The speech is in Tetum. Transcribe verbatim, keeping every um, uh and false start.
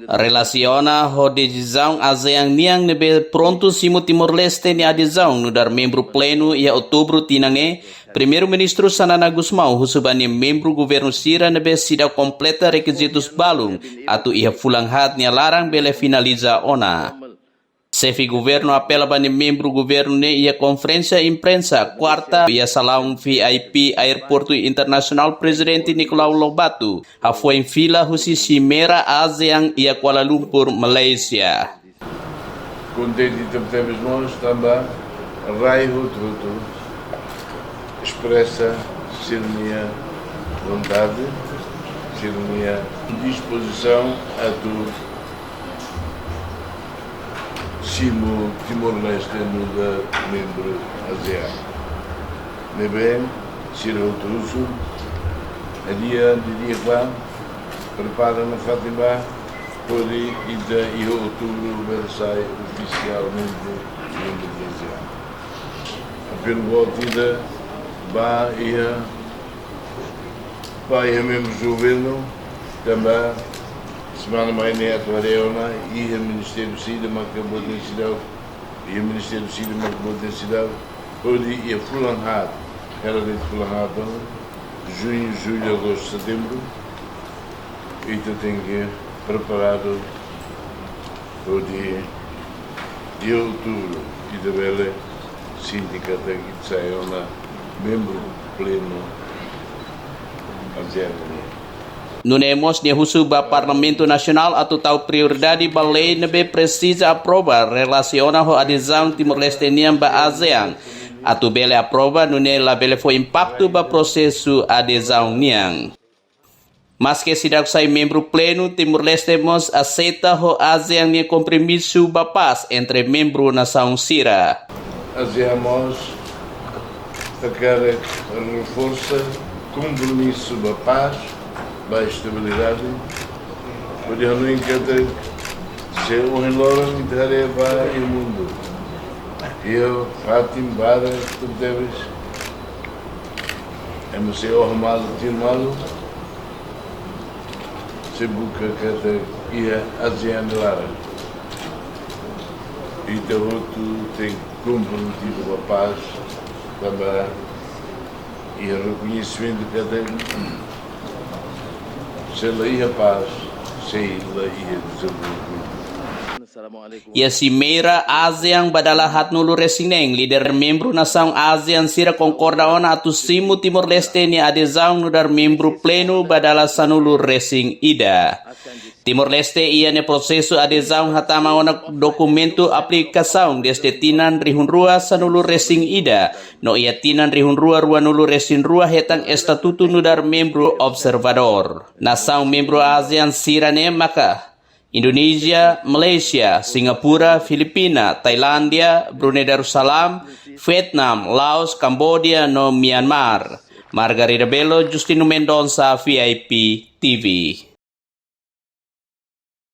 Relasiona ho desizaun ASEAN nian ne'ebé prontu simu Timor-Leste nia adezaun nu'udar membru plenu iha Outubru tinan ne'e, Primeiru-Ministru Xanana Gusmão husu ba nia membru governu sira ne'ebé seidauk kompleta rekizitus balun atu iha fulan haat nia laran bele finaliza ona. Xefe governu apela ba nia membru governu ne'e iha konferénsia imprensa kuarta iha salaun V I P Aeroportu Internasionál Prezidente Nicolau Lobato, hafoin fila husi Simeira ASEAN iha Kuala Lumpur, Malaysia. Kontente tebes mós tanba rai hotu-hotu espresa sira-nia vontade, sira-nia dispozisaun atu simu Timor-Leste nu'udar membru ASEAN. Ne'ebé sira hotu husu, hadi'a didi'ak ba, prepara nafatin ba, hodi ita iha Outubru bele sai ofisialmente membru ASEAN. Apelo boot ida ba iha, ba iha membru governu, tanba semana mai ne'e atu haree ona iha ministériu sira maka boot seidauk, iha ministériu sira maka boot seidauk, hodi iha fulan haat, hela de'it fulan haat, juñu, jullu, agostu, setembru, ita tenke preparadu hodi iha Outubru ita bele sente katak ita sai ona membru plenu ASEAN nian. Nune'e mós nia husu ba Parlamentu Nasionál atu tau prioridade ba lei ne'ebé presiza aprova relasiona ho adezaun Timor-Leste nian ba ASEAN. Atu bele aprova nune'e labele fó impaktu ba prosesu adezaun nian. Maske seidauk sai membru plenu, Timor-Leste mós aseita ho ASEAN nia kompromisu ba pás entre membru nasaun sira. ASEAN mós hakarak reforsa kompromisu ba pás, ba estabilidade, hodi hanoin katak se ohin loron ita haree ba iha mundu, iha fatin barak tebetebes, ema sei oho malu, tiru malu, sei buka katak iha ASEAN nia laran ita hotu tenke komprometidu ba pás, tanba iha rekoñesimentu katak se la iha pás, sei la iha dezenvolvimentu. Iha Simeira ASEAN ba dala haatnulu-resin-neen, líder membru nasaun ASEAN sira konkorda ona atu simu Timor-Leste nia adezaun nu'udar membru plenu ba dala sanulu-resin-ida. Timor-Leste iha nia prosesu adezaun hatama ona dokumentu aplikasaun dezde tinan rihun rua sanulu-resin-ida, no iha tinan rihun rua ruanulu-resin-rua hetan estatutu nu'udar membru observadór. Nasaun membru ASEAN sira-ne'e maka Indonézia, Malaysia, Singapura, Filipina, Tailándia, Brunei Darussalam, Vietnam, Laos, Kamboja, no Myanmar. Margarida Belo, Justino Mendonça, V I P T V.